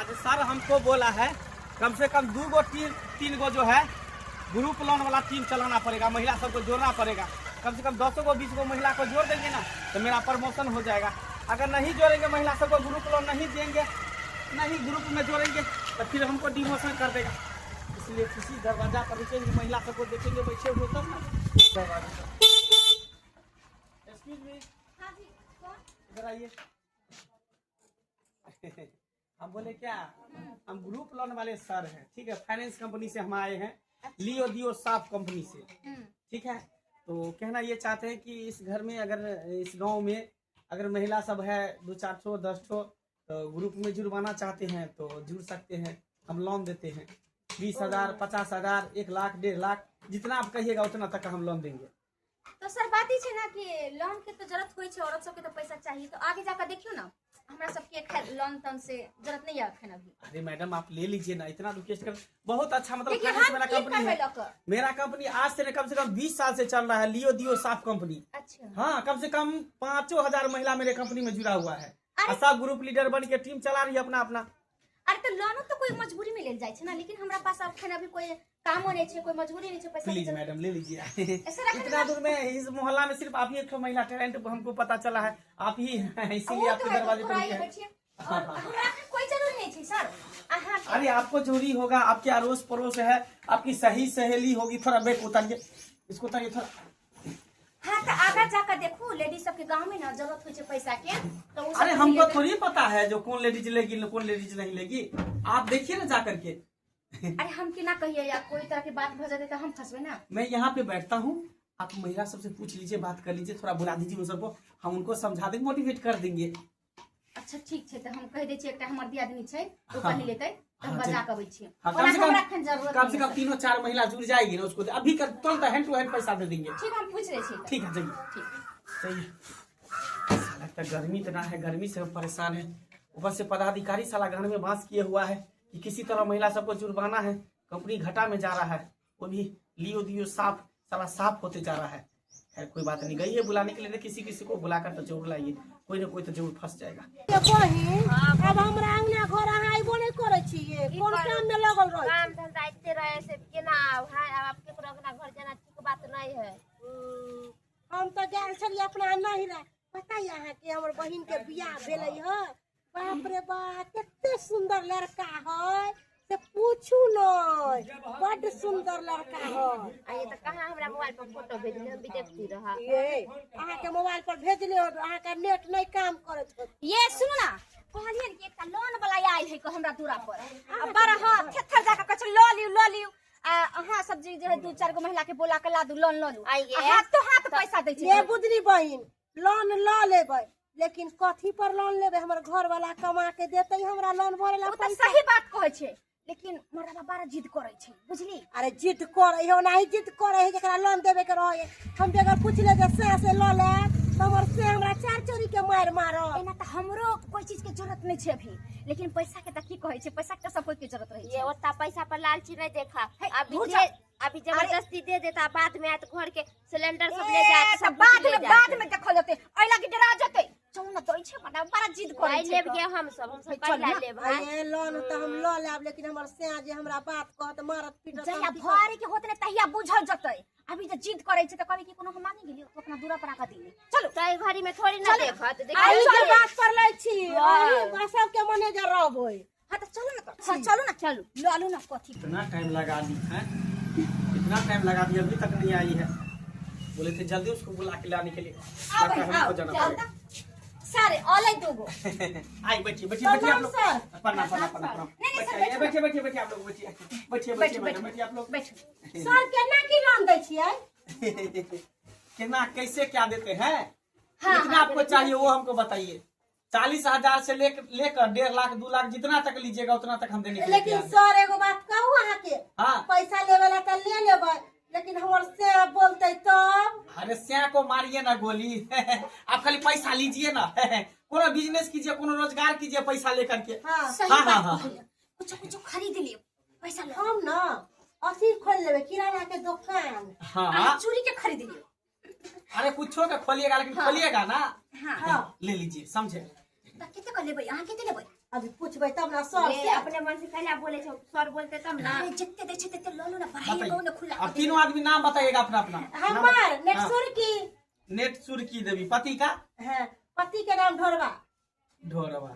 आज सर हमको बोला है कम से कम 2 गो 3 गो जो है ग्रुप लोन वाला टीम चलाना पड़ेगा, महिला सबको जोड़ना पड़ेगा। कम से कम 10 गो 20 गो महिला को जोड़ देंगे ना तो मेरा प्रमोशन हो जाएगा। अगर नहीं जोड़ेंगे, महिला सबको ग्रुप लोन नहीं देंगे, नहीं ग्रुप में जोड़ेंगे तो फिर हमको डिमोशन कर देगा। इसलिए किसी दरवाजा पर रुकेंगे, महिला सबको देखेंगे बैठे हुए तब ना। दरवाजे पर। एक्सक्यूज मी, हाँ जी, कौन? इधर आइए। हम बोले क्या, हम ग्रुप लोन वाले सर हैं, ठीक है, फाइनेंस कंपनी से हम आए हैं, लियो दियो साफ कंपनी से, ठीक है। तो कहना ये चाहते हैं कि इस घर में, अगर इस गांव में अगर महिला सब है 2-4 ठो 10 ठो, तो ग्रुप में जुड़वाना चाहते हैं तो जुड़ सकते हैं। हम लोन देते हैं 20,000, 50,000, 1 लाख, 1.5 लाख, जितना आप कहिएगा उतना तक हम लोन देंगे। तो सर बात ई छै ना कि लोन के तो जरूरत होइ छै, औरत सबके तो पैसा चाहिए, तो आगे जाकर देखियो ना, हमरा सबके खैर लोन तोन से जरूरत नहीं है अखन अभी। अरे मैडम आप ले लीजिए ना, इतना रिक्वेस्ट कर, बहुत अच्छा, मतलब देखिए, फाइनेंस हम मेरा की कंपनी करबै है। लऽ कऽ? मेरा कंपनी आज से नहीं, कम से कम 20 साल से चल रहा है, लियो दियो साफ कंपनी। अच्छा। हाँ, कम से कम 5,000 महिला मेरे कंपनी में जुड़ा हुआ है। अरे और सब ग्रुप लीडर बन के टीम चला रही है अपना अपना। अरे तो लोनो तो कोई मजबूरी में लेल जाइ छै ना, लेकिन हमरा पास अखन अभी कोई कामो नहीं छै, कोई मजबूरी नहीं छै पैसा के प्लीज जरूरत। मैडम ले लीजिए। ऐसा रखने इतना ना- दूर में इस मोहल्ला में सिर्फ आप ही एक ठो महिला टैलेंट हमको पता चला है, आप ही हैं, इसीलिए वो आपके तो है, दरवाजे पर थोड़ा रुके ही हैं। बैठिए। और हमरा अखन कोई जरूरी नहीं छै सर, अहाँ के- अरे आपको जरूरी होगा, आपके अड़ोस पड़ोस है, आपकी सही सहेली होगी। थोड़ा बैग उतारिए, इसको उतारिए थोड़ा। हाँ तो आगा जाकर देखू, लेडीज सबके गांव में ना जरूरत होइ छै पैसा के, तो उ सब अरे भी हमको लेबै। थोड़ी पता है जो कौन लेडीज लेगी कौन लेडीज नहीं लेगी, आप देखिए ना जा करके। अरे हम केना कहिए, या कोई तरह के बात भ जेतै तो हम फंसबै ना। मैं यहाँ पे बैठता हूँ, आप महिला सबसे पूछ लीजिए, बात कर लीजिए, थोड़ा बुला दीजिए उन सबको, हम उनको समझा देंगे, मोटिवेट कर देंगे। अच्छा ठीक छै, तो हम कहि दै छियै, एकटा हमर दियादनी छै, ओ हाँ। कहि लेतै, तऽ हाँ, बजा ठीक। के अबै छियै। हाँ, ओना कम से कम हमरा एखन जरूरत कम से नहीं कम है। 3-4 महिला जुड़ जाएगी ना, उसको अभी कर तुरंत हैंड टू हैंड पैसा दे देंगे। ठीक, हम पूछ लै छियै तऽ। ठीक है, जाइए। ठीक। सही है। साला इतना गर्मी इतना है, गर्मी से हम परेशान है, ऊपर से पदाधिकारी साला घर में बांस किए हुआ है कि किसी तरह महिला सबको जुड़वाना है। कंपनी घटा में जा रहा है, वो भी लियो दियो साफ साला साफ होते जा रहा है। खैर कोई बात नहीं, गई है बुलाने के लिए, किसी किसी को बुलाकर तो जरूर लाइए, कोई ना कोई तो जरूर फंस जाएगा। ये बहिन, अब हमरा अंगना घर अहाँ अयबो नहि करै छियै, की कोन करू? काम में लगल रहै छी? काम धंधा एते रहे से केना आब? हाय, आब आप केकरो अंगना घर जाना ठीक बात नहीं है। हम तऽ गेल छलियै अपना नैहरा, पता ये अहाँके हमर बहिन के बियाह भेलै ह, बाप रे बाप कते सुंदर लड़का है से पूछू नहि, बड सुंदर लड़का है। आ ये तो कहाँ हमरा मोबाइल पर फोटो भेजले, हम भी देखती रहा। ये अहाँके मोबाइल पर भेजले हो, अहाँके नेट नहि काम करैत होत। ये सुनू ना, कहलियै कि एकटा लोन वाला आयल है हमरा दूरा पर, आ बड़ा हाँ थेथर जाके कहै छै लऽ लिउ लऽ लिउ, आ अहाँ सब जे जे 2-4 गो महिला के बोला के ला दू, लोन लऽ लू। आइये। आ हाथ तो हाथ पैसा दै छै। ये बुधनी बहिन, लोन लऽ लेबै, लेकिन कथी पर लोन लेबै? हमर घर वाला कमा के देतै हमरा लोन भरे ला ओ तऽ पैसा। सही बात कहै छै, लेकिन मरदबा बड़ा जिद करै छै, बुझली? अरे जिद करै है, ओनाही जिद करै है, जकरा लोन देबे के रहै है। हम बेगर पूछले जे से से लऽ लेब तऽ हमर से हमरा 4 चोरी के मारि मारत। एना तऽ हमरो कोई चीज के जरूरत नहीं छै अभी, लेकिन पैसा के तऽ की कहै छै, पैसा के तऽ सब कोई के जरूरत रहै ये छै। ओता पैसा पर लालची नहीं देखा, हे, अभी भूल दे, जा। अभी जबरदस्ती दे देता, बाद में आयत घर के सिलेंडर सब ले ए, जात, तऽ सब कुछ बाद ले में, जात। बाद में देखल जेतै, एहि लागी डरा जेतै। चलू ना, दै छै, मतलब बड़ा जिद करै नहीं छै लेब तऽ। गे हम सब, हम सब चलू कहिला ना। लेब, हाँ? अरे लोन तऽ हम लऽ लेब, लेकिन हमर सैया जे हमरा बात कहत मारत पीटत, जहिया हम की करब? भरे के होत ने तहिया बुझल जेतै, अभी जे जिद करै छै तऽ कहबै कि कोनो हम मांगे गेलियो, तू अपना दूरा पर आके दिही। चलू। तऽ एहि घड़ी में थोड़ी ना चलू। देखत, आइ देखियौ। अहीं के चलू। बात पर लै छी, हाँ। अहीं सबके मैनेजर रहबै। हाँ तऽ चलू ना तऽ। हाँ, चलू ना, चलू। लऽ लू ना कथी। इतना टाइम लगा दी है, इतना टाइम लगा दिया, अभी तक नहीं आई है। बोले थे जल्दी उसको बुला के लाने के लिए, आओ लगता है भाई, हमको आओ, जाना जाओ पड़ेगा। तो। सारे ऑले दो गो। आई बैठिए, बैठिए, बैठिए आप प्रणाम लोग। सर। प्रणाम, प्रणाम, प्रणाम, प्रणाम। नहीं, नहीं, सर, बैठिए, बैठो। बैठिए, बैठिए, बैठिए आप लोग, बैठिए। बैठिए, बैठिए, बैठो, मैडम, बैठिए आप लोग। बैठो। सर केना की लोन दै छियै? कितना कैसे क्या देते हैं? हाँ, कितना हाँ, आपको चाहिए वो हमको बताइए। 40,000 से लेकर 1.5 लाख 2 लाख जितना तक लीजिएगा उतना तक हम देने के लिए लेकिन तैयार हैं। सर एगो बात कहू अहाँके, हाँ। पैसा लेवे ला तऽ ले लेबै, लेकिन हमर से बोलते तब? अरे स्या को मारिए ना गोली, आप खाली पैसा लीजिए ना, कोनो बिजनेस कीजिए, कोनो रोजगार कीजिए पैसा लेकर के। हाँ। सही हाँ, बात हाँ, हाँ। कहलियै। कुछो कुछो खरीद लियौ, पैसा लो। हम ना अथी खोल लेबै किराना के दुकान। हाँ। अहाँ चूड़ी के खरीद लियौ। अरे कुछो के खोलिएगा, लेकिन हाँ। खोलिएगा ना। हाँ। हाँ। ले लीजिए, समझे? तऽ कते के लेबै अहाँ, कते लेबै? अभी पूछबै तब ना सर ए, से। अपने मन से कैला बोले छौ, सर बोलते तब ना। अरे जितने दै छै तते लऽ लू ना, पढ़ाई कहू ना खुला। अब तीनों आदमी नाम बताइएगा अपना अपना। हमार नेट हाँ। सुरकी। नेट सुरकी देवी। पति का? हाँ, पति के नाम ढोरवा। ढोरवा।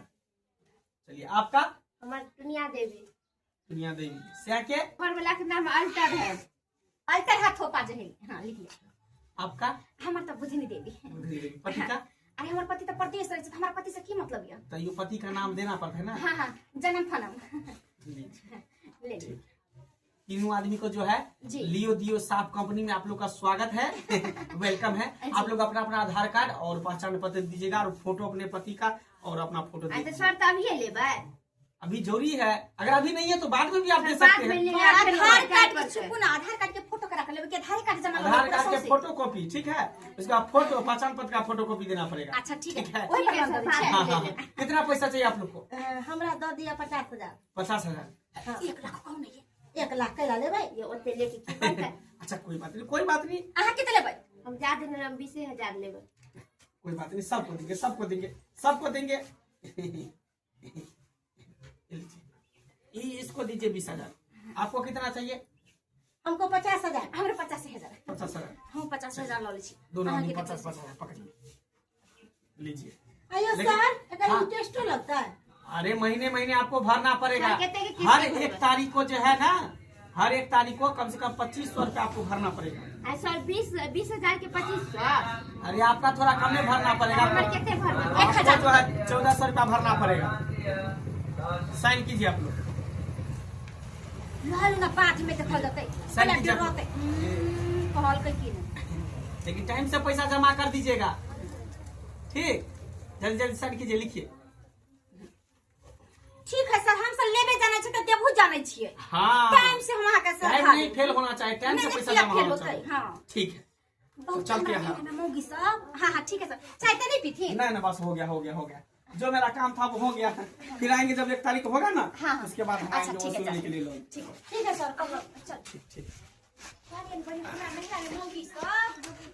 चलिए, आपका? हमार दुनिया देवी। दुनिया देवी। से के घर वाला के नाम अल्टर है। अल्टर हाथ थोपा जे है। हाँ, लिख लिया। आपका? हमर तऽ बुझनी देवी। बुधनी देवी। पति का? अरे हमर पति तऽ परदेश रहै छै, तऽ हमर पति से की मतलब यऽ? तो यो पति का नाम देना पड़ता है ना। हाँ हाँ, जन्म फनम। लीजिए। ले ली। ठीक। तीनों आदमी को जो है जी। लियो दियो साफ कंपनी में आप लोग का स्वागत है, welcome है। आप लोग अपना अपना आधार कार्ड और पहचान पत्र दीजिएगा और फोटो अपने पति का और अपना फोटो आ तऽ दीजिए। सर तऽ अभिये लेबै। अभी जरूरी है, अगर अभी नहीं है तो बाद में भी आप दे बाद सकते में हैं। लेंगे, फिर आधार और कार्ड क्या के चुकू ना, आधार कार्ड के फोटो करा के लेबै कि आधार कार्ड जमा आधार करबै पूरा कार्ड के सौंसे? फोटो कॉपी, ठीक है, उसका फोटो पहचान पत्र का फोटो कॉपी देना पड़ेगा। अच्छा ठीक है, ठीक है। ओहि पर ठीक है, हम दऽ दै सर, छियै। हाँ हाँ हाँ। कितना पैसा चाहिए आप लोग को? हमरा दऽ दिअ 50,000। 50,000। 1 लाख कम नहीं है। 1 लाख कैला लेबै? ये ओते लेके की करतै? अच्छा कोई बात नहीं, कोई बात नहीं। अहाँ कते लेबै? हम ज्यादा नहीं, हम 20,000 लेबै। कोई बात नहीं, सबको देंगे, सबको देंगे, सबको देंगे। ये लीजिए। ये इसको दीजिए 20,000। आपको कितना चाहिए? हमको 50,000। हमरो 85,000। 50,000। हम 50,000 लऽ लै छी। दोनों अहाँ आदमी के पचास कते? 50,000 पकड़िए, लीजिए। आयो। लेकिन- सर, एकर हाँ। इंटरेस्टो लगता है? अरे महीने महीने आपको भरना पड़ेगा। सर, कितने की किस्त हर भरबै? एक तारीख को जो है ना, हर एक तारीख को कम से कम 2,500 रुपया आपको भरना पड़ेगा। आ सर, 20,000 के 2,500? अरे आपका थोड़ा कम में भरना पड़ेगा। हमर कते भरबै? आपको जो है 1,400 रुपया भरना पड़ेगा। साइन कीजिए आप लोग। लऽ लू ना, बाद में देखल जेतै। साइन पहिले कीजिए आप लोग। रहतै। कहलकै की नहि। लेकिन टाइम से पैसा जमा कर दीजिएगा, ठीक? जल्दी जल्दी साइन कीजिए, लिखिए। ठीक है सर, हम सब लेबे जानै छियै तऽ देबहु जानै छियै। हाँ। टाइम से हम अहाँके सर टाइम खा नहीं लेब। फेल होना चाहिए, टाइम नहीं, से नहीं, पैसा किया जमा फेल होना होतै, चाहिए। हाँ। ठीक है। बहुत चलते हैं, हमरा हाँ। हमरा मौगी सब। हाँ हाँ, ठीक है सर। चाय तऽ नहीं पीथिन? नहीं नहीं, बस हो गया, हो गया, हो गया। जो मेरा काम था वो हो गया। फिर आएंगे जब 1 तारीख होगा ना, हाँ। उसके बाद हम अच्छा आएंगे ठीक है, वसूलने चल। के लिए लोन। ठीक है। ठीक है सर। अब चल। ठीक ठीक। कहलियनि बहिन, हमरा नैहरा मे मौगी सब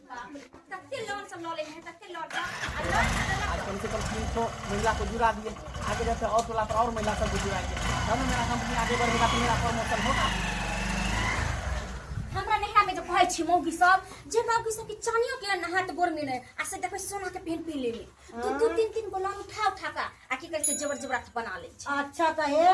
बाप रे, तते लोन सब लऽ लेने है, तते लोन सब आ लोन सब लेलक। आज कम से कम 300 महिला को जुड़ा दिए। आगे जाते और टोला पर और महिला सबको जुड़ाएंगे, तब ना मेरा कंपनी आगे बढ़ेगा, तो मेरा प्रमोशन होगा। हमरा नैहरा में जे कहै छी मौगी सब, जे मौगी सब के चानियो के ना हाथ गोर में नै आ से देखै सोना के पेन पीन लेले, दू दू तीन तीन गो लोन उठा उठा के आ की करै छै, जेवर जेवरात बना लै छै। अच्छा तऽ हे,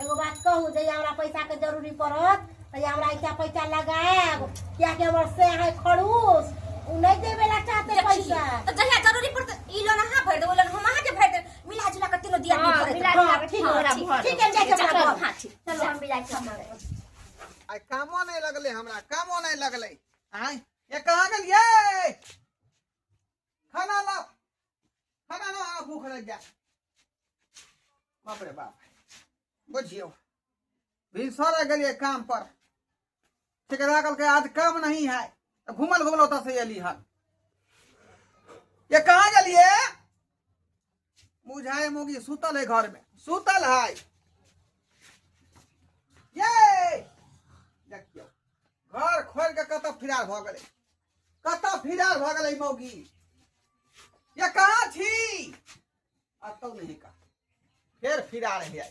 एगो बात कहू, जे हमरा पैसा के जरूरी पड़त तऽ हमरा ऐसा पैसा लगायब, कियाकि हमर से है खड़ूस, उ नहीं देवे ला चाहते देखी, पैसा। तऽ जहिया जरूरी पड़तै ई लोन अहाँ भरि देबै, ओ लोन हम अहाँके भरि देब, मिला जुला के तीनों दियादनी हाँ, भरैत मिला रहब। जुला के ठीक ठीक है, ठीक ठीक ठीक है, जाइ छी हमरा घर। हाँ ठीक। चलो, हम भी जाइ छी हमरा। आइ कामो नहीं लगले, हमरा कामो नहीं लगले। आय ये कहाँ गेलियै? खाना लाओ, खाना लाओ, हमरा भूख लग गया। बाप रे बाप, बुझियो भिनसर गेलियै काम पर, ठेकेदार कहलकै आज काम नहीं है, तऽ घूमल घूमल ओतऽ से एली हन। ये कहाँ गेलियै? बुझाय मोगी सुतल है, घर में सुतल है। ये देखियौ, घर खोलि के कतऽ फिरार भऽ गेलै, कतऽ फिरार भऽ गेलै मौगी। ये कहाँ छी? अतौ नहीं का फेर फिरार है,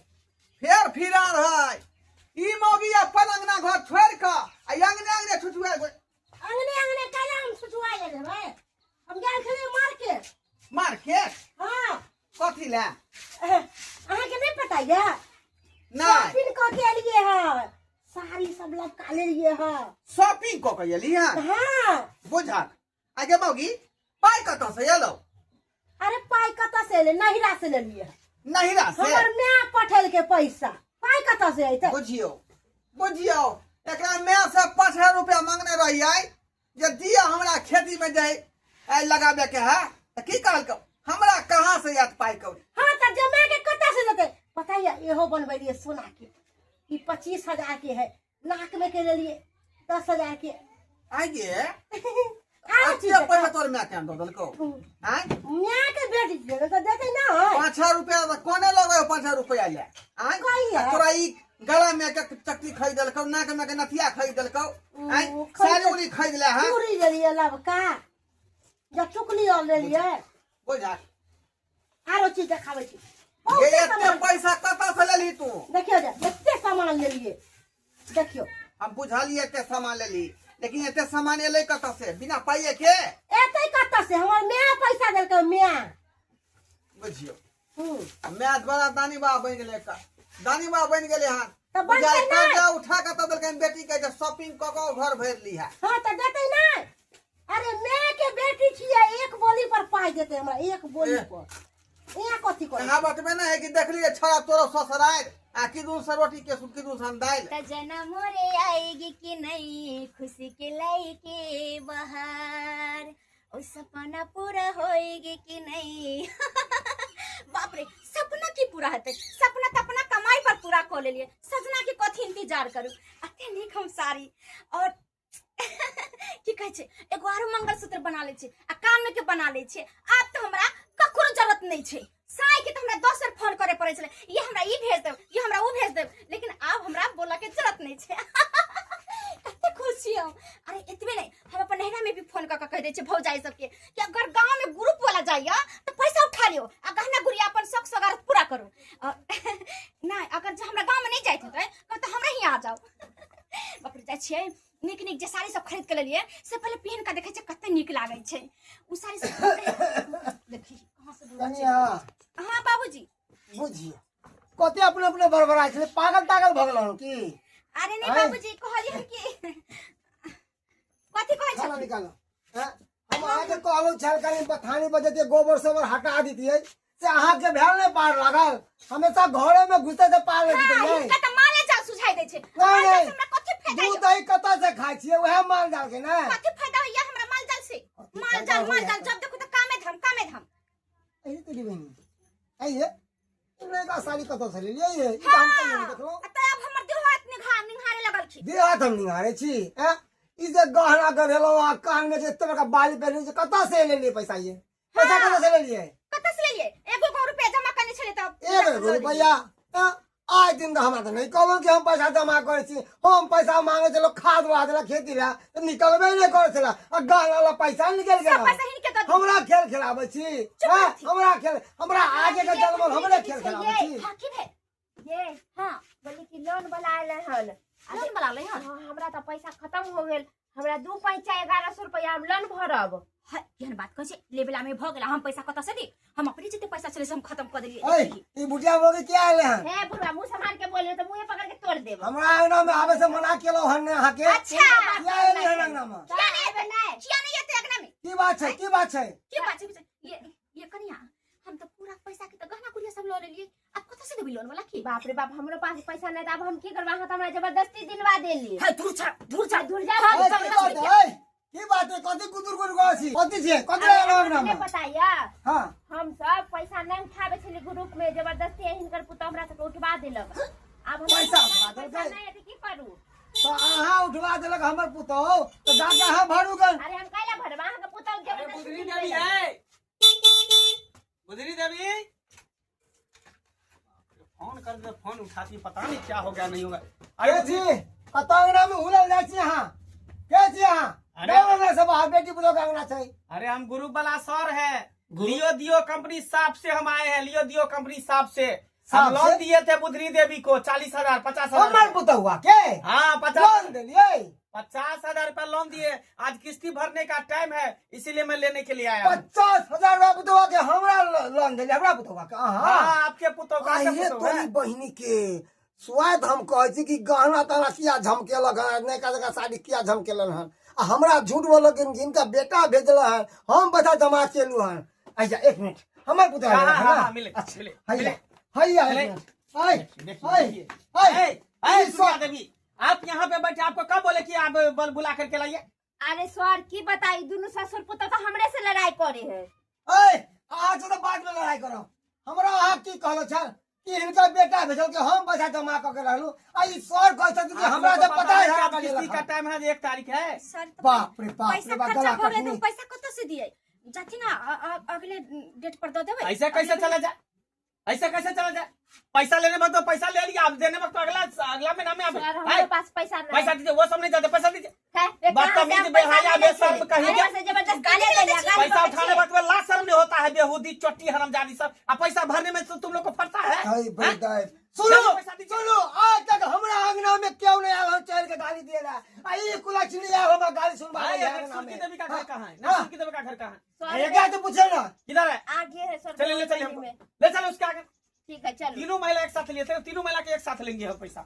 फेर फिरार है ई मौगी। अपन अंगना घर छोड़ि कऽ आ अंगने अंगने छुछुआ। अंगने अंगने काला हम छुछुआ लेबै? हम गेल छलियै मार्केट। मार्केट? हाँ। कथी लए? अहाँके नहीं पता ये? नहि। शॉपिंग कऽ के एलियै हँ, साड़ी सब लपका लेलियै हँ। शॉपिंग कऽ के एली हँ? हाँ। बुझक आगे मौगी, पाइ कतऽ से एलौ? अरे पाइ कतऽ से एलै? नहिरा से लेलियै। नहिरा से? हमर माय पठेलकै पैसा, पाइ कतऽ से अयतै? बुझियौ, बुझियौ, एकरा माय से 5,000 रुपया मांगने रहियै जे दिअ, हमरा खेती में जाय आइ लगाबे के है, तऽ की कहलकौ? हमरा कहाँ से आयत पाइ कौड़ी? हाँ, तऽ जमा के कतऽ से देतै? पता ये, इहो बनबै रहियै सोना के, ई 25,000 के है, नाक में के लेलियै 10,000 के। आइ गे। आरो चीज। एते पैसा तोर माय केना दऽ देलकौ आइ? माय के बेटी देबै तऽ देतै ना। 5,000 रुपया तऽ कोने लगै, 5,000 रुपया ले आइ? कहिया? आ तोरा ई गला में के चक्की खरीद देलकौ, नाक में के नथिया खरीद देलकौ आइ? उ, खरीद- साड़ी उड़ी खरीद ले हँ? चूड़ी लेलियै लबका या चुकली और लेलियै। बुझा। आरो चीज देखाबै छी। ये एते पैसा कतऽ से लेलही तू? देखियो जे एते सामान लेलिए, देखियो। हम बुझलिए एते सामान लेली, लेकिन एते सामान एलै कतऽ से बिना पाइए के? एते कतऽ से? हमर my पैसा देलकै, my. बुझियो my द्वारा दानी बाबा बनि गेलै, एकर दानी बाबा बनि गेलै हन। तऽ बनतै बुझाइ नहि। कर्जा उठा कऽ तऽ देलकनि बेटी के जे शॉपिंग कऽ कऽ घर भरि ली है। हाँ तऽ देतै नहि। अरे my के बेटी छियै, एक बोली पर पाइ देतै हमरा, एक बोली पर। यहाँ कथी करै? यहाँ बतबे नहि है कि देखलियै छड़ा तोरो ससुरारि आ किदुन से रोटी के किदुन से दालि। त जना मोरे आएगी कि नहीं खुशी के लाई के बहार, ओ सपना पूरा होएगी कि नहीं। बाप रे, सपना की पूरा हेतै? सपना तऽ अपना कमाई पर पूरा कऽ लेलियै, सजना के कथी इंतजार करू। अते नीक हम साड़ी और की कहै छै एगो आरो मंगलसूत्र बना लै छियै आ कान में के बना लै छियै। आब तऽ हमरा ककरो जरूरत नहि छै। साई के तऽ हमरा 10 बेर फोन करे पड़ै छलै, ये हमरा ई भेज देब, ये हमरा ओ भेज देब, लेकिन आब हमरा बोलऽ के जरूरत नहि छै। कते खुश छी हम। अरे एतबे नहि, हम अपन नैहरा में भी फोन कऽ के कहि दै छियै भौजाई सबके कि अगर गाँव में ग्रुप वाला जाइए तऽ पैसा उठा लियौ आ गहना गुड़िया अपन शौक सोगार पूरा करू। नहि अगर जे हमरा गाँव में नहि जाइत हेतै तऽ हमरा ही आ जाउ। बाप रे, जाइ छियै नीक नीक जे साड़ी सब खरीद के लेलियै से पहिले पहिन के देखै छियै कते नीक लागै छै ओ साड़ी सब। देखी कहाँ से दूर छै। कनिया। हाँ बाबूजी। बुझियो कते अपने अपने बड़बड़ाइ छलै, पागल तागल भऽ गेलहुँ की? अरे नहीं आँय? बाबूजी, कहलियै हम कि कथी कहै खाना छथिन? निकालो। हैं? हम अहाँके कहलहुँ छल कनि बथानी बजेतियै, गोबर सोबर हटा दितियै, से अहाँके भेल नहि पार लागल। हमेशा घरे में घुसे से पार लागि हाँ, जेतै। हिनका तऽ माले जाल सुझाइ दै छै। नहि, माल जाल नहि। से हमरा कथी फायदा दूध यौ? दही कतऽ से खाइ छियै? उएह माल जाल के ने। कथी फायदा होइया हमरा माल जाल से? कथी माल फायदा जाल, माल होइया? जाल जब देखू तऽ कामे धाम, कामे धाम। एहि तोरी बहिनी, आइये ई नयका साड़ी कतऽ से लेलियै ये? ई तऽ हम कहियो नहि देखलहुँ। आ तऽ आब हमर देह हाथ निहारे लगलखिन। देह हाथ हम निहारे छी? ऐं? ई जे गहना गढ़ेलहुँ आ कान में जे एते बड़का बाली पहिरने छी, कतऽ से लेलियै पैसा? ये पैसा कतऽ से लेलियै? कतऽ से लेलियै? एगो गो रुपया जमा करने छलियै तऽ एगो एगो रुपैआ? ऐं? आइ दिन तऽ हमरा तऽ नहि कहलहुँ कि हम पैसा जमा करै छी। हम पैसा मांगे छलहुँ खाद वाद लए, खेती लए, तऽ निकलबे नहि करै छलै आ गहना लए पैसा निकलि सब गेल। पैसा हिनके दऽ दियौ। हमरा खेल खेलाबै छी? चुप ऐं? रहथिन। हमरा खेल, हमरा आगे के जनमल हमरे खेल खेलाबै छी? हाँ, की भेल? ये हाँ बोली कि लोन वाला आयल हन। लोन वाला आयल हन? हाँ, हमरा तऽ पैसा खत्म हो गेल, हमरा 2 पैंचा 1100 रुपया हम लोन भरब। है, केहन बात कहै छै? लेबेला में भऽ गेल, हम पैसा कतऽ से दी? हम अपने जते पैसा छलै से हम खत्म कऽ देलियै। ऐ, ई बुढ़िया मौगी किया एलै हन? हे बुढ़वा, मुँह सम्हार के बोलियो तऽ मुँहे पकड़ के तोड़ देब। हमरा अंगना में आबै से मना केलहुँ हन ने अहाँके? अच्छा। किया एलै हन अंगना में? किया नहीं एतै? किया नहीं एतै अंगना में? की बात छै? की बात छै? की बात छै? ये कनिया, हम तऽ पूरा पैसा के तऽ गहना गुड़िया सब लऽ लेलियै, आब कतऽ से देबै लोन वाला की? बाप रे बाप, हमरो पास पैसा नहीं, आब हम की करबै? अहाँ तऽ हमरा जबरदस्ती दिलवा देली। है, दूर जा, दूर जा, दूर जा। हम ऐ, की जबरदस्ती बात है? की बात है? कथी गुदुर गुदुर करै छी? कथी छियै? कथी लए एलहुँ अंगना नहीं में? पता या? हाँ। हम सब पैसा नहीं उठाबै छलियै ग्रुप में, जबरदस्ती हिनकर पुतोह हमरा सबके उठवा देलक। आब हमरा पैसा पास उठवा पैसा देलकै? नहीं है तऽ की करू? तऽ अहाँ उठवा देलक हमर पुतोह तऽ जाके अहाँ भरू गन। अरे हम कैला भरब? अहाँके पुतोह अरे जबरदस्ती बुधनी दिलबेलक। देवी है, बुधनी देवी फोन कर दे, फोन उठाती पता नहीं क्या हो गया नहीं होगा। अरे अरे छी कतऽ अंगना में हुलल जाइ छी अहाँ? के छी अहाँ? अरे। जाउ अंगना से बाहर, बेटी पुतोह के अंगना छै। अरे हम ग्रुप वाला सर है, लियो दियो कंपनी साहब से हम आए हैं, लियो दियो कंपनी साहब से हम साहब लोन से? दिए थे बुधनी देवी को 40,000 50,000। हमर पुतोहुआ के? हाँ, 50 लोन देलियै? 50,000 रुपया लोन दिए, आज किस्ती भरने का टाइम है, इसीलिए मैं लेने के लिए आया हूँ। 50,000 रुपया पुतोहुआ के हमरा लोन देलियै? हमरा पुतोहुआ के अहाँ? हाँ, आपके पुतोह का आइये पुतोह है। तोरी बहिनी के स्वाद। हम कहै छी कि गहना तहना किया झमकेलक हन, नयका जकाँ साड़ी किया झमकेलन हन, आ हमरा झूठ बोलक जिनका बेटा भेजल हन हम पैसा जमा केलू हन। अच्छा एक मिनट, हमर पुतोह हाँ, आयल हाँ, हन ना? हाँ, मिले, अच्छा, मिले, हैया, मिले। हैया, एक मिले। मिनट। हाय, देखिए, हाय, देखिए। हाय। ए, ए, ई सूर्या देवी, आप यहाँ पे बैठे, आपको कब बोले कि आप बल बुला करके लाइए? अरे सर की बताई, दुनू ससुर पुतोह तो हमरे से लड़ाई करे है। ऐ, अहाँ से तऽ बाद में लड़ाई करब। हमरा अहाँ की कहलो छल कि हिनकर बेटा भेजल कि हम पैसा जमा कऽ के रहलू, आ ई सर कहै छथिन कि आप हमरा लोग से को पता पता है है कि अब हमरा किस्ती का लेलक हन। टाइम है, 1 तारीख है। सर, तऽ बाप रे बाप पैसा रे बाप, खर्चा गला भऽ गेलै तऽ कटनी। हम पैसा कतऽ से दियै? जाथिन ना अगले डेट पर दऽ देबै। ऐसे कैसे चला जाए, ऐसे कैसे चला जाए? पैसा लेने वक्त तो पैसा ले लिया, अब देने वक्त तो अगला अगला महीना में आप सर आए, हमारे पास पैसा नहीं। पैसा दीजिए, वो सब नहीं जाते, पैसा दीजिए। है, ये कहाँ से बदतमीज हम पैसा बेहया मिले बेशर्म छे? कहीं अरे के। वैसे जबरदस्त गाली दे दिया, गाली पैसा बकवास उठाने वक्त में लाज शर्म नहीं होता है, बेहुदी चोटी हरामजादी सब। अब पैसा भरने में तो तुम लोग को फटता है। है बे सुनो पैसा दीजिए। सुनो, आज तक हमरा अंगना में क्यों नहीं आयल हम चढ़ के गाली दे रहा आ ई कुलक्षणी आयल हमरा गाली सुनबा भाई रही है अगर अंगना सुर्खी में। देवी का घर कहाँ है? हाँ। सुर्खी देवी का घर कहाँ है? एक तो पूछे ना किधर है? आगे है सर। चलिए ले चलिए हमको, ले चले उसके आगे। ठीक है चलो। तीनों महिला एक साथ लिए थे, तीनों महिला के एक साथ लेंगे हम पैसा।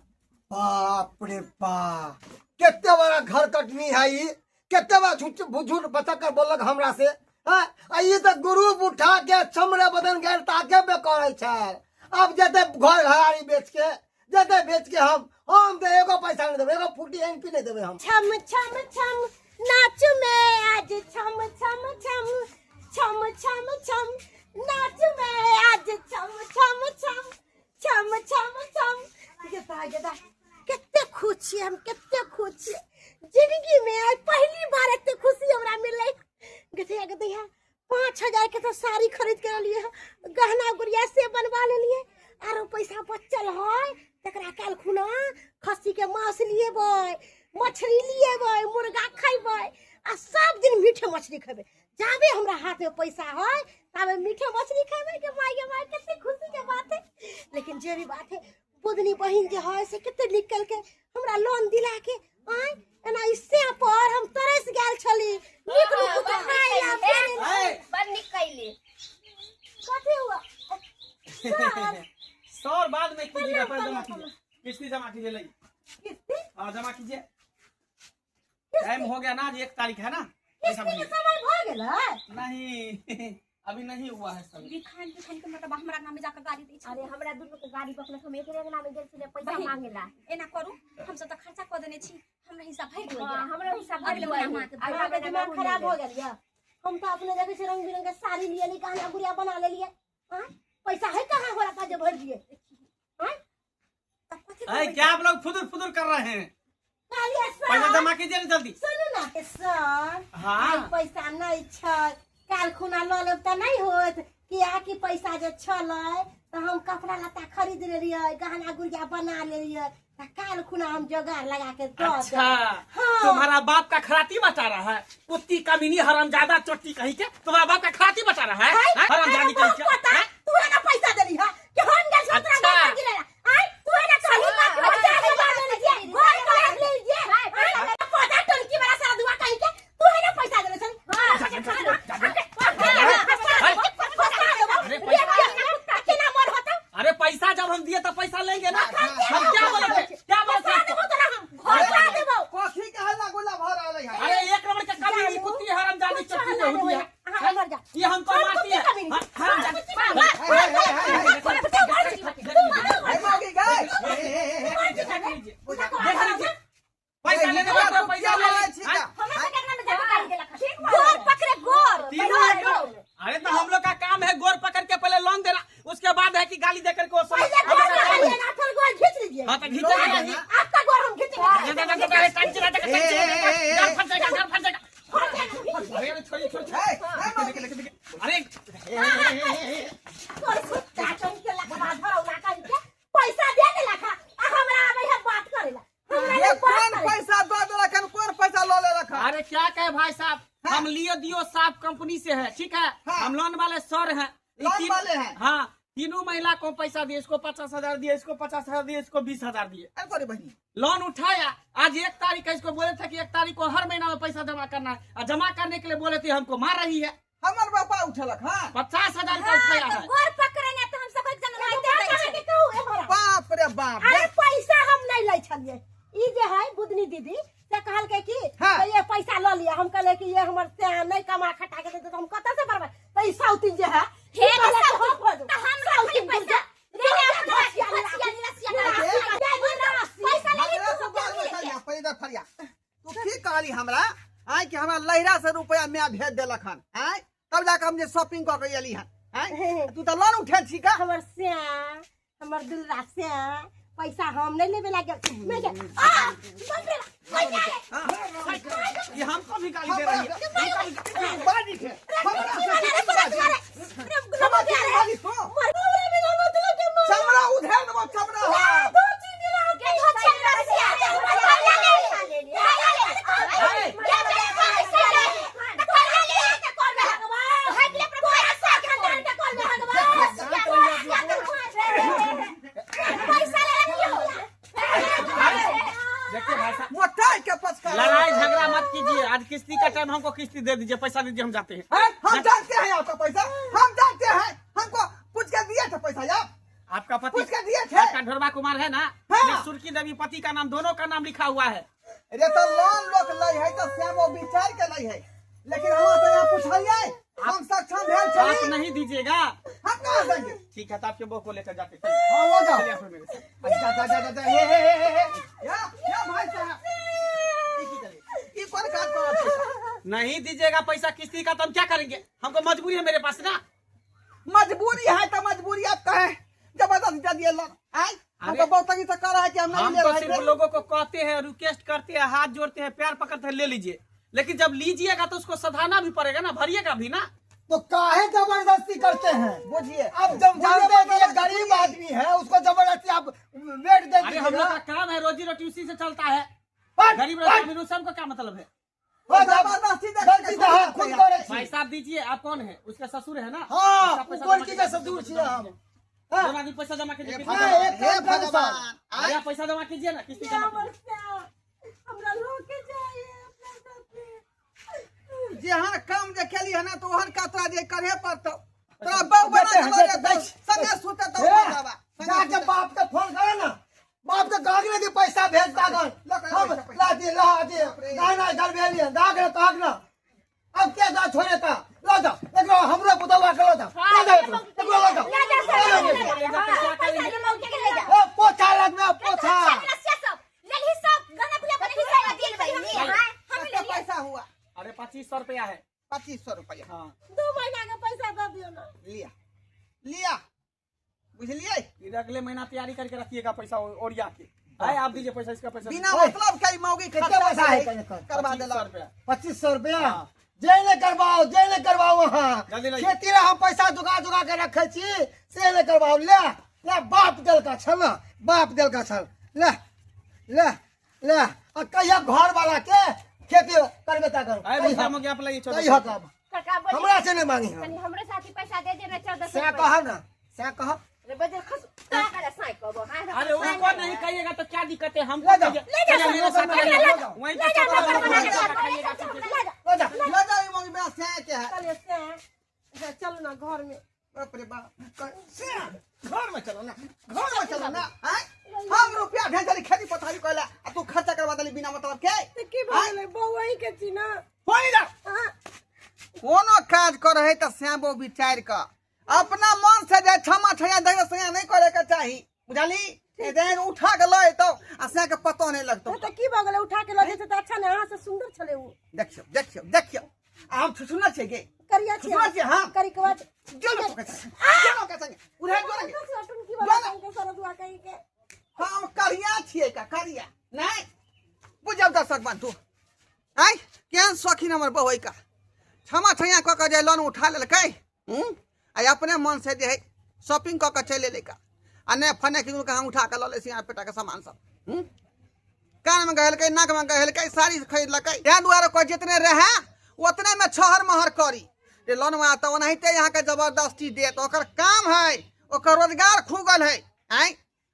बाप रे बाप, कितने बड़ा घर कटनी है ई, कितने बड़ा झूठ झूठ बचा कर बोलक हमरा से। हाँ, आ ई तो ग्रुप उठा के चमड़े बदन गैर ताके पे करे छै। अब जते घर घरारी बेच के, जते बेच के हम तो एगो पैसा नहीं देबै, एगो फूटी एनपी नहीं देबै हम। छम छम छम नाच में आज छम छम छम छम छम छम नाच में आज छम छम छम छम छम छम। गेदा गेदा कते खुश छियै हम, कते खुश छियै जिंदगी में आज पहली बार एते खुशी हमरा मिललै। गदैया गदैया 5000 के तो साड़ी खरीद के लिए, गहना गुड़िया से बनवा लेलिए, आरो पैसा बचल है तकरा काल्हि खुना खस्सी के मांस लिएबै, मछली लिएबै, मुर्गा खैबै आ सब दिन मीठे मछली खेबै। जाबे हमरा हाथ में पैसा है ताबे मीठे मछली खेबै। के माय के माय कते खुशी के बात है। लेकिन जे भी बात है, बुधनी बहिन जे है से कते निकल के हमरा लोन दिला के आय एना इससे पर हम तरस गेल छली। नीक नीक तो खाइ ला ऐ, बड़ नीक कैली। कथी हुआ सर? सौ बाद में कीजिएगा, पहले जमा कीजिए, किस्ती जमा कीजिए लगी। किस्ती? हाँ जमा कीजिए, टाइम हो गया ना, आज 1 तारीख है ना। पैसा किस्ती के भरिए। समय भ गेलै? नहीं अभी नहीं हुआ है समय। बिखान बिखान के मतलब हमरा अंगना में जाके गाली दै छै। अरे हमरा दुनू के गाड़ी बकलक, हम एकरे अंगना में गेल छलियै पैसा बहिन। मांगे ला। एना करू, हम सब तऽ खर्चा कऽ देने छी, हमरा हिस्सा भरि दिअ। हाँ, हमरो हिस्सा भरि अगले दिअ। महीना अहाँके अगला अहाँके महीना दिमाग में खराब हो हो गेल यऽ। हम तऽ अपने देखै छियै रंग बिरंग के साड़ी लियली, गहना गुड़िया बना लेलियै। आँय पैसा है कहाँ हमरा पास जे भरि दियै? आँय तब कथी ऐ, करबै? क्या आप लोग फुदुर फुदुर कर रहे हैं? कहलियै पैसा सर, जमा कीजिए ना जल्दी। सुनू ना सर, हाँ। आइ पैसा नहि छै, काल्हि खुना लऽ लेब तऽ नहि होत। कियाकि पैसा जे छलै तऽ हम कपड़ा लत्ता खरीद लेलियै, गहना गुड़िया बना लेलियै, तऽ काल्हि खुना हम जोगाड़ लगा के दऽ देब। अच्छा हाँ। तुम्हारा बाप का खराती बचा रहा है, कुत्ती कमीनी हरामजादा चोटी कहीं के, तुम्हारा बाप का खराती बचा रहा है, हैं? हरामजादी कहीं के, पता हैं? तू है ना पैसा देली है कि हम गेल छौ तोरा अच्छा। घर पर गिरेला। आय तू है ना सही बात पैसा जमा ले लीजिए, घर पर ले लीजिए। आय पता टंकी वाला सारा दुआ कहीं के तू है ना पैसा देले छली। हां अरे पैसा- केना मर होता? अरे पैसा जब हम दिए तो पैसा लेंगे ना, हम क्या बोले थे, क्या बोले थे फंसा आपको? देबो तोरा हम, फंसा देबो। कथी के हल्ला गुल्ला भऽ रहल है? अरे एक नंबर के कमीनी कुत्ती हरामजादी कुछ चोटी हल्ला में नहीं है। होया। अहाँ मर जा। ये हमको कौन मारती कुत्ती है। कमीनी? हाँ, हरामजादी। हे, हे, हे, हे, हे, मौगी गए। हे, हे, हे, हे। देख लीजिए, देख लीजिए, पैसा लेने हिनका वाला पैसा कुतिया ले बोलै छी हाँ? का? हमरा सबके अंगना में जाके गाली देलक। ठीक गोर पकड़े गोर। तीनों अरे तो हम लोग का काम है गोर पकड़ के पहले लोन देना, उसके बाद है कि गाली देकर के वो सब- पहले गोर पकड़िए ना, फिर गोर खींच लीजिए। हाँ तो खींचेंगे नहीं। आपका गोर हम खींचेंगे। जा, जा, जा, जा, टंच जा, जा, टंच जा, घर फट जाएगा, घर फट जाएगा। अरे अरे छोड़िए, छोड़िए, हे, हे, मौगी। छोड़िए। अरे तोर कुत्ता टंकी लखवा धरौ ना कहीं के पैसा दे देलक हा, आ हमरा आबै है बात करेला। हमरा ये नहीं बात कोन करेला। पैसा दऽ देलक हन, कोन पैसा लऽ लेलक हन? अरे क्या कहे भाई साहब, हम लियो दियो साहब कंपनी से है, ठीक है। हाँ। हम लोन वाले सर हैं। ये लोन वाले हैं। हाँ, तीनों महिला को पैसा दिए, इसको 50,000 दिए, इसको 50,000 दिए, इसको 20,000 दिए। अरे तोरी बहिनी। लोन उठाया, आज 1 तारीख है, इसको बोले थे कि 1 तारीख को हर महीना में पैसा जमा करना है, और जमा करने के लिए बोले थे, हमको मार रही है। हमर बापा उठेलक हन। 50,000 का उठाया है। गोर पकड़े ने तऽ हम सब एक जना एगो लाइते बात दै छै। अहाँके कहू, ए भरा। बाप रे बाप। अरे पैसा हम नहीं लै छलियै। ई जे है बुधनी दीदी से कहलकै कि हाँ। तो ये पैसा ल लिया। हम कहले कि ये हमर से नहीं कमा खटा के देते तो हम कतऽ से भरबै? तऽ ई साउथिन जे है, हे ई कहलक साउथिन, कि हम भर देब। तऽ हमरा खाली साउथिन पैसा दुर्गा, दुर्गा घसिया घसिया लेला। रसिया घसिया पैसा लेली हमरा तू से बाल बच्चा या पैदा फरिया। तू की कहली हमरा? आय कि हमरा लहिरा से रुपया my भेज देलक हन। आय तब जाके हम जे शॉपिंग कऽ के एली हन। आय तू तऽ लोन उठेल छी का? हमर स्या, हमर दुलरा स्या, पैसा हम नहीं लेबे लागल। नहीं के आ बाप रे बाप, पैसा रे। ये हमको भी गाली दे रही है, हमको भी- बाजी छै। हमरा से की बाजी? हमरा की बाजी तू? चमड़ा उधेड़ देबो चमड़ा। अरे आज किस्ती का टाइम, हमको किस्ती दे दीजिए, पैसा दीजिए, हम जाते हैं। हम जानते हैं आपका पैसा, हम जानते हैं, हमको पूछ के दिए थे पैसा यार। आपका पति पूछ के दिए थे। आपका ढोरबा कुमार है ना? हाँ। सुर्खी देवी पति का नाम, दोनों का नाम लिखा हुआ है। अरे तो लोन लोग लै है तो श्यामो विचार के लै है, लेकिन हम से यहाँ पूछलिए, हम सक्षम भेल आप छली। नहीं दीजिएगा, हम कहाँ देंगे? ठीक है, तो आपके बहू को लेकर जाते हैं। हाँ लो जाओ। चलिए आप मेरे साथ। जा जा जा जा, हे हे हे हे या या भाई साहब, ई की करे? ई कोन काज करत पैसा? नहीं दीजिएगा पैसा किस्ती का तो हम क्या करेंगे? हमको मजबूरी है मेरे पास ना। मजबूरी है तो मजबूरी आप कहे जबरदस्ती दे दिए लोन। आय हमको बहुत तंगी से कर रहा है कि हम नहीं हम ले तो रहे सिर्फ थे। लोगों को कहते हैं, रिक्वेस्ट करते हैं, हाथ जोड़ते हैं, प्यार पकड़ते हैं, ले लीजिए, लेकिन जब लीजिएगा तो उसको सधाना भी पड़ेगा ना, भरिएगा भी ना। तो काहे जबरदस्ती करते हैं? बुझिए आप जब जानते हैं कि ये गरीब आदमी है, उसको जबरदस्ती आप वेट दे अरे हम लोग दीजिएगा। का काम है, रोजी रोटी उसी से चलता है। हट, गरीब हट। रोजी उससे हमको क्या मतलब है? हो जा, जबरदस्ती दे गलती तो हम खुद करे छी। भाई साहब दीजिए, आप कौन है? उसका ससुर है ना? हाँ, उसका पैसा उ गोलकी जमा के कीजिए। ससुर छियै हम। हाँ। दोनों आदमी पैसा जमा कीजिए, किस्ती हाँ, जमा एक हे काम करू सर। भगवान, अरे आप पैसा जमा कीजिए ना, किस्ती जमा हमर कीजिए। श्याम हमरा लोके जाइए अपना साथे। जेहन काम जे केली है ना तो ओहन का तोरा जे करे पड़तौ। तोरा बहु बना देते हैं, के देते हैं। संगे सुते तो हे, बाबा जाके बाप के फोन करे ना, बाप के कागज के पैसा भेज दागन। हम ला दे ला दे ना ना घर भेलिए दाग ना ताग ना। अब क्या जा छोड़े ता ला जा, एकरो हमरो पुतवा के ला जा, ला जा एकरो, एकरो ला जा। ले जा सर, ले जा, ले जा। हाँ, पैसा ले मौके के ले जा। ए पोछा लगना पोछा। ले ली सब गना पुला पर हिस्सा दिल भाई। हां हम ले कितना पैसा हुआ? अरे 2500 रुपया है। 2500 रुपया। हाँ 2 महीना के पैसा दे दियो ना। लिया लिया, बुझलिए? फिर अगले महीना तैयारी करके रखिएगा पैसा ओरिया के। आए आप दीजिए पैसा, इसका पैसा बिना मतलब के मौगी कितना खर्चा पैसा है कने करवा देला। 2500 रुपया। 2500 रुपया। हाँ। जे ने करवाओ, जे ने करवाओ वहाँ जल्दी लाइए। खेती ला हम पैसा जुगा जुगा के रखे छी, से ने करवाओ। ले ले बाप दिल का छल ना, बाप दिल का छल। ले ले ले आ कहिया घर वाला के खेती करबे ता करू। आए भैया मौगी आप लाइए 1400। कहिया काम काका बोली हमरा से नहीं मांगी हम। तनी हमरे साथी पैसा दे दे ना 1400। से कह ना, से कह। अरे बजर खस का करा साई कहबो। हां अरे उनको नहीं कहिएगा तो क्या दिक्कत है? हमको ले जाओ। कहिए। ले जाओ, चलिए, मेरे साथ ले आइए। जाओ। वहीं ले पे जा चौदह नौकर सौ बना के रुपया साथ, खाइएगा। ले जा। ले जा। ले जाओ, ई मौगी बिना से के है। चलिए श्याम, अच्छा, चलो ना घर में। बाप रे बाप, घर में चलो ना, घर में चलो ना। आय हम रुपया ढेर देली खेती पथारी कइला आ तू खर्चा करवा देली बिना मतलब के। तो की भऽ गेलै? बौआ ही के छी ना। होई ना। हाँ। कोनो काज करे है त श्यामो विचार क अपना मन से जे क्षमा छया दे से नहीं करे के चाही, बुझली? ए देन उठा के लय तो आ से के पतो नहीं लगतो। तो की भऽ गेलै? उठा के लऽ जेतै तऽ अच्छा ने, अहाँ से सुंदर छलै उ। देखियो देखियो देखियो, आ हम छुछुना छै गे। करिया छै। छुछुना छै हां। करी के बाद जो के संगे, जो के संगे उठा जो रे। की बात के सरदुआ कही के। हम करिया छियै का करिया नहीं बुझब दर्शक बंधु। आय केहन शौकीन हमर बहु का क्षमा छया क के जे लोन उठा लेलकै आ अपने मन से जे है शॉपिंग क के चलि एलै का आ ने फने किनु के हम उठा के लऽ लै सिंगार पेटा के सामान सब। कान में गहलकै, नाक में गहलकै, साड़ी खरीदलकै। तें दुआरे कह जितने रहे उतने में छहर महर करी रे लोनवा तऽ ओनाहिते यहाँ के जबरदस्ती देत। ओकर काम है, ओकर रोजगार खुगल है। आय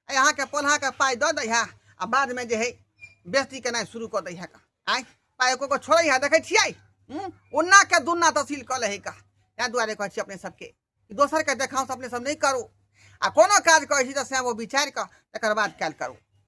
यहाँ के पोल्हा के पाइ दऽ दै है आ बाद में जे है बेइज्जती केनाइ शुरू कऽ दै है का। आय पाइ एको को छोड़ै है, देखै छियै उन्ना के दुन्ना तहसील कऽ लै है का। तें दुआरे कहै छी अपने सबके दोसर के देखाउ से अपने सब नहीं करू आ कोनो काज करै छी तऽ से ओ विचारि कऽ तकर बाद कयल करू।